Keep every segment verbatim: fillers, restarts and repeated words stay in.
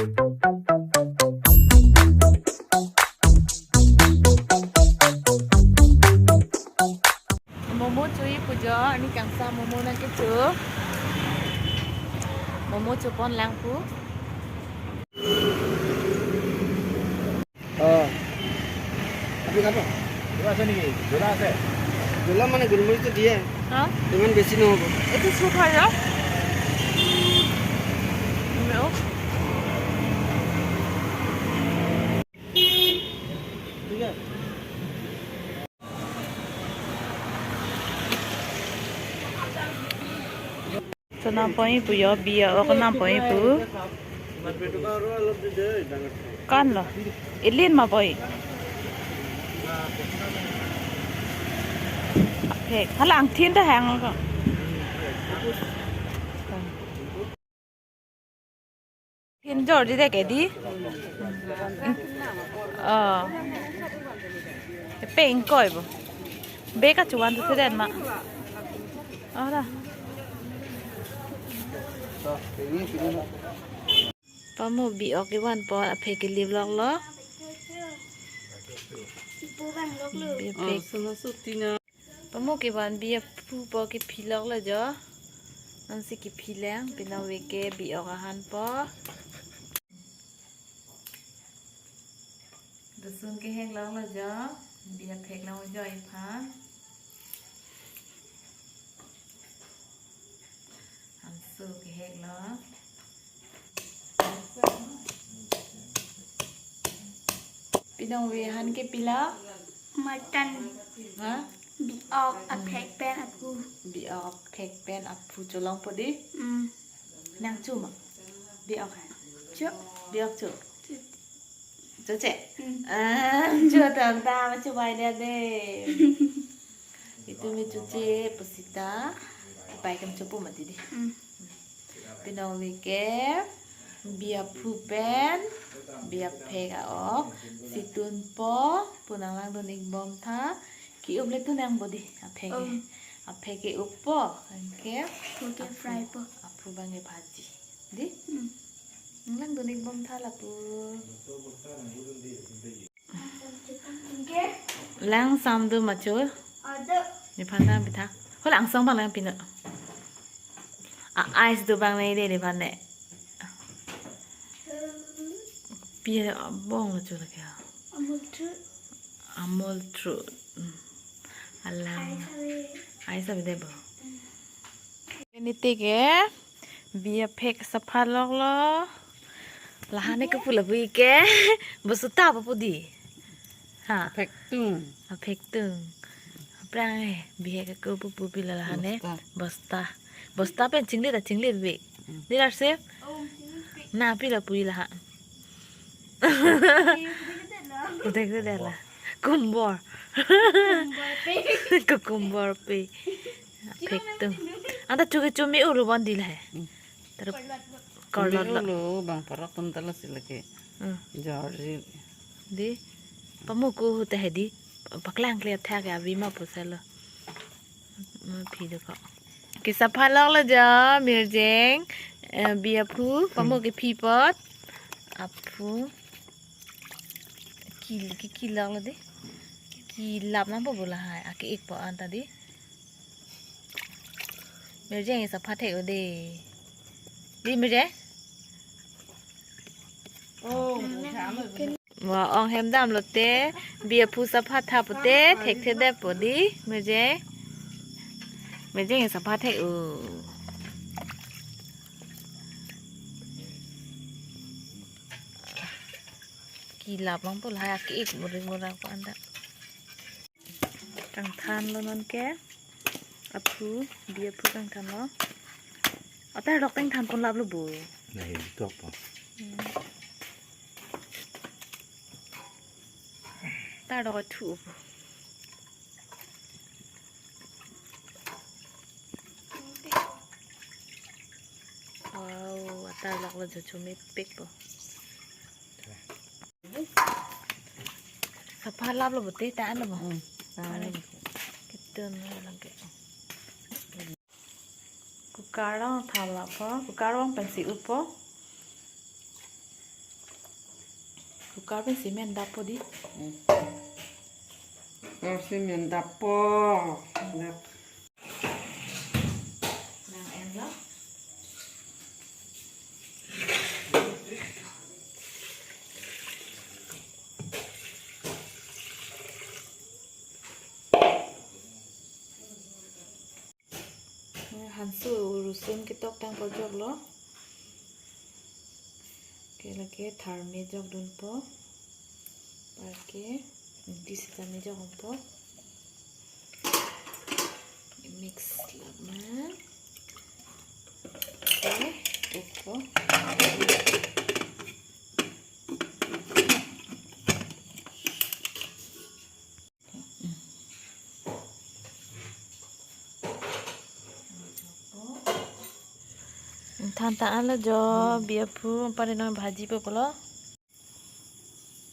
Momo cho-i pu jo, ani kangsa momo nangkecho. Momo chopon lang pu. Oh. আপনি খাবো? কিবা আছে নেকি? জ্বলা আছে? জ্বলা মানে গোলমৰিচটো দিয়ে। হা? ইমান বেছি নহ'ব। এইটো চুপ হয় ন? মেও। ঠিক আছে। Sana poi pu jo, bi a-ok nang poi pu. Kan lo. Ilin ma poi. Oke, hala angthin ta hang ko. Thin jor di dek edi. Oh. Pe ingkoi bo. Be kachuan tu thuden ma. Ora. Pamo bi-ok kevan po, aphe kelip loklo. Bi aphe. Oh, sono sutina. Pamo kevan bi aphu po kephi loklo jo. Ansi kephi lang, pinang ove ke bi-ok ahan po. Lason kehek loklo jo, bi aphek long jo iphan. Anso kehek lo. Pinang ove ahan ke pi lo? Mutton. Ha? Bi-ok aphek pen aphu. Bi-ok aphek pen aphu cholong po di? Hmm. Nang cho ma? Bi-ok hai. Cho. Bi-ok cho. Cho. Cho che? Hmm. Ah, cho tang ta ma cho bai dia de. Itum mi cho che pusita. Pai kam cho pu mati di. Hmm. Pinang ove ke bi aphu pen bi aphek a-ok situn po pu nanglang dun-ik bom tha. Ke-up le tu nang bo di aphek ke. Um. Aphek ke-up po. Anke aphu ke fry po. Aphu abang ke bhaji. Di? Hmm. Nanglang dun-ik bom tha lapu. Lang sam do ma cho. Nephan ta pitha. Hala angsong abang lang pino. A ice do abang ne de nephan ne. Pi abong lo cho lake. Amul True. Amul True. Hmm. Alang. Ice ave. Ice ave de bo. Hmm. Ini te ke. Bi aphek sapha loklo. Lahane ke pu lapu ke. Bosta papu di. Ha. Aphek tung. Aphek tung. Aphrang eh, bihek ke pu pu pi la lahane. Bosta. Bosta. Bosta pen chinglit ta chinglit bi. Hmm. Di lar se? Na pi lapu laha. Kutek de la. Kumbor. Kumbor pe. Aphek tung. Anta chuki chumi ulu bon di la he. Hmm. Tarup. Chumi korlot lo. Ulu bang parok tum tala si lake. Hmm. Jorji. Di. Pamuku hute he di. Paklang kle athak ya bima pusalo. Ma phi do ko. Kesapha loklo jo, mirjeng, eh, bi aphu, pamu kephi apot. Aphu. Ki, ki, ki loklo de. Kelap nang po bo lahai. Ake-ik po anta di. Mirjeng sapha thek-o de. Di mirjeng? Oh, Wa ong hem damlote, bi aphu sapha tha pote, thekthedet po di, mirjeng. Mirjeng sapha thek-o. Kelap nang po lahai, ake-ik muring murang ko anta. Kangthanlo non ke. Aphu, bi aphu kangthanlo. Atar lok tengthan pon laplo bo. Nahi tok po. Hmm. Atar lok thu po. Wow, atar lok lo jo chumi pik po. Sapha laplo pote ta ano bo. Hmm. Are. Kitun lang ke. Cooker lo tha lappo, cooker lo pensi upo. Cooker pen cement dappo di. Hmm. Oh, cement dappo. Dap. Nang en lo. Hanso rusun ketok tang pajok lo. Ke lake tharme jok dunpo. Parke ingti sitame jok dunpo. Mix lama. Oke, upo. Ingthan ta-an lo jo, bi aphu, pare non bhaji po pulo.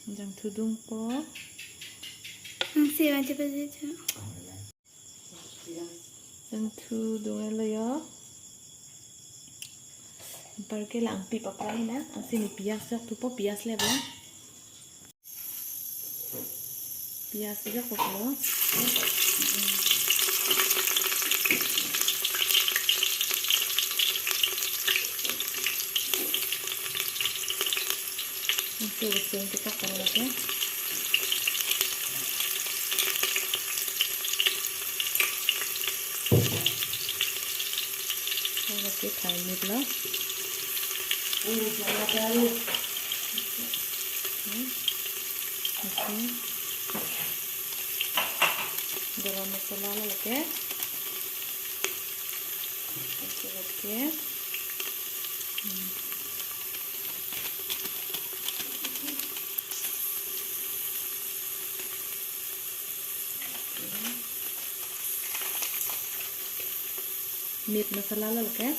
Jangthu dungpo. Ang si, ang si, ang si. Jangthu dung-et lo jo. Parke la angpi pakra hina, ansi ne piyaj jok thupo, piyaj le ba. Piyaj jok thupo. Ansi rusun ketok pon lake. Lake tharmit lo. Hmm. Oke. Garam masala lo lake. Oke, oke. Hmm. Meat masala lo lake.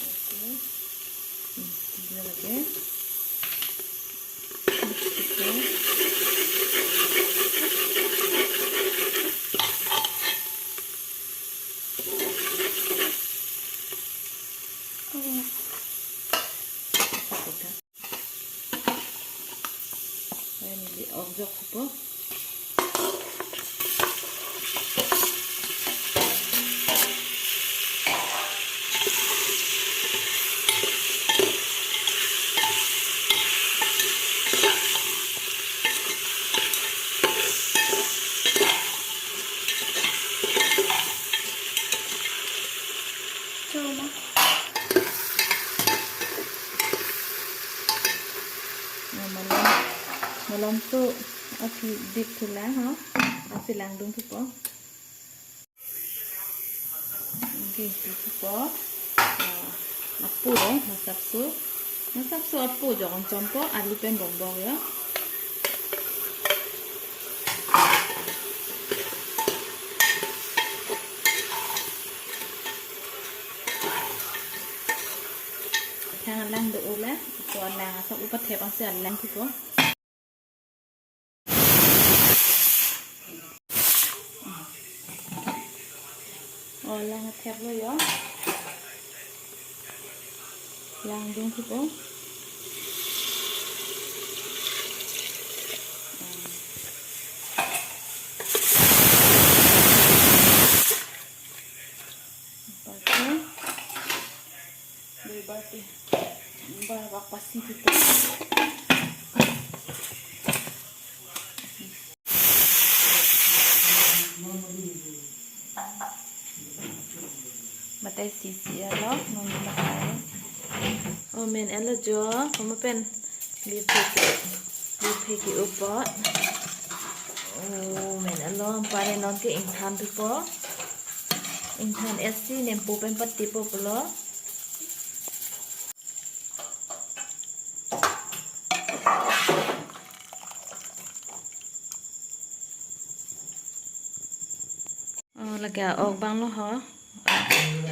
Oke. Hmm, lo lake. Finally, off jok thupo. Choma. Nah, malom, malomso aphi dik thulang ho. Ansi langdung thupo. Oke, thupo. Ah, apo lo, masapso. Masapso apo jok an chompo, alu pen bongbong jo. Thang alang do-o la, ko alang asap upat thep angse alang thupo. Oh, lang thep lo jo. Langdung thupo. Parke. Dui barti. Bar bak pasi thupo. Batai sisi alo, mami batai. Oh, men-et lo jo, komo pen. Liphe ke, liphe ke-o apot. Oh, men-et lo, pare non ke ingthan thupo. Ingthan-etsi nempo pen patipo pulo. Oh, lake a-ok abang lo ho.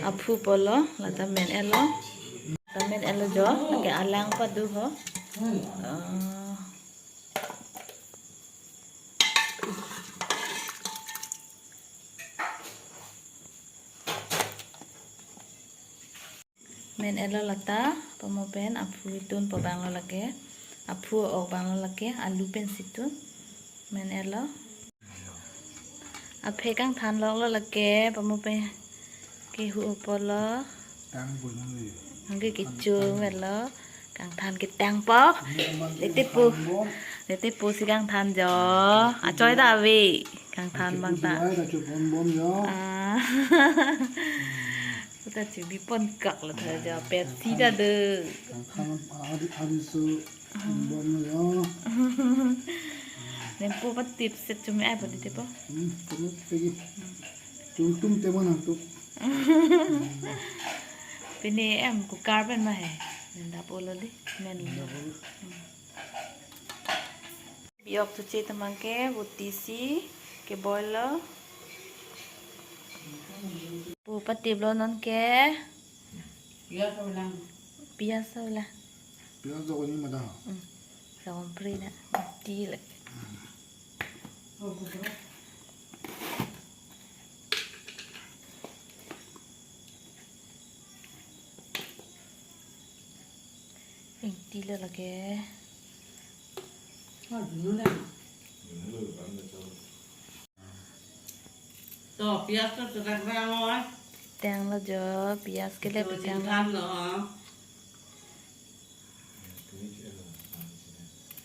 Aphu pulo, lata men-et lo. Lata men-et lo jo, lake alang padu ho. Oh. Men-etlo lata, pamo pen aphu itun po banglo lake. Aphu ok banglo lake, alu pensi tun. Men-etlo. Aphe kangthan loklo lake, pamo pen kehu apotlo. Tang bolong le. Anke kechung etlo. Kangthan ketang po. Ini teman Lete pu. Kangthan bom. Lete pusi kangthan jo. Achoi ta ave. Kangthan bang ta. Achoi pu juai ta chubon bom jo. Ah. Puta chubi pon kak lo tha jo. Pet si ta de. Kangthan ari, ari su bom jo. Nempo patip set chumi ai po di tepo. Hmm, terus lagi. Tum tum te mana tu. Pini em cooker pen ma he. Nenda polo di. Men. Nenda polo. Biok tu che tamang ke buti si ke boil lo. Pu patip lo non ke. Pias lo lang. Pias lo lang. Pias lo ni mada. Hmm. Sa kompre na. Buti lek. Ingti lo lake. To, pias to terak rang oi. Tang lo jo, pias ke le. To, pitang lo. Jingkhan lo.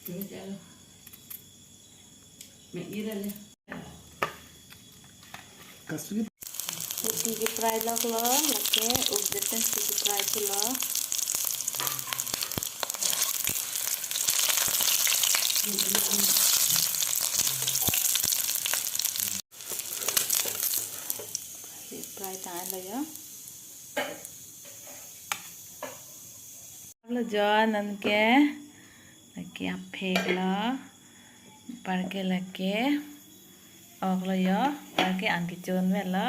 Tumi chelo. Me ira le. Kasuri. Buti ke fry loklo, lake update si ke fry thulo. Fry tanglo jo. Lo jo non ke, lake aphek lo, par ke lake ok lo jo, par ke an kechun me lo.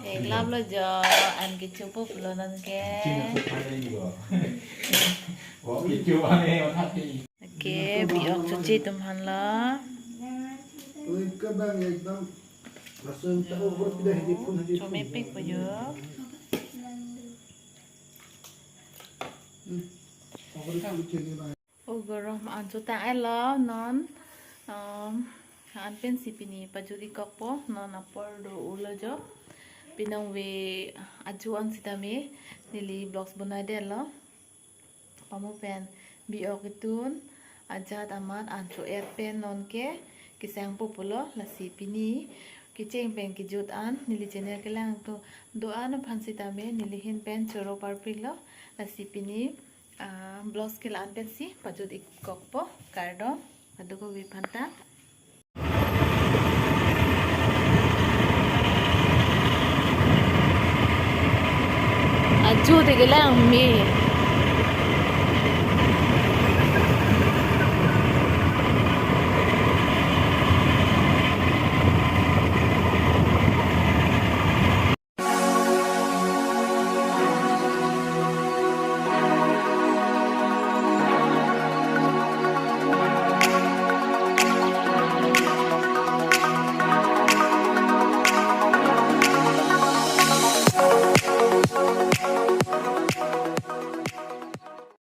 Theklap lo jo, an kecho pup lo non ke. Lake biok choche atum aphan lo. Oi, kabang ekdam lason ta over pida hidi phun hidi phun. Chomepik po jo. Hmm. Over ta bikin ni bang. O gorom an chotang etlo non, um, an pensi pini pajut ik kokpo, non apor do-o lo jo. Pinong ve aju an sitame neli vlogs bonai detlo. Pamo pen biok itun ajat amat an cho-et pen non ke kesang po pulo, lasi pini kecheng pen kejut an neli channel kelang atum do-an aphan sitame neli ahin pen choro parpik lo, lasi pini ah, vlogs ke la-an pensi pajut ik kokpo, kardom, kadokave aphanta. Aju te kelang me.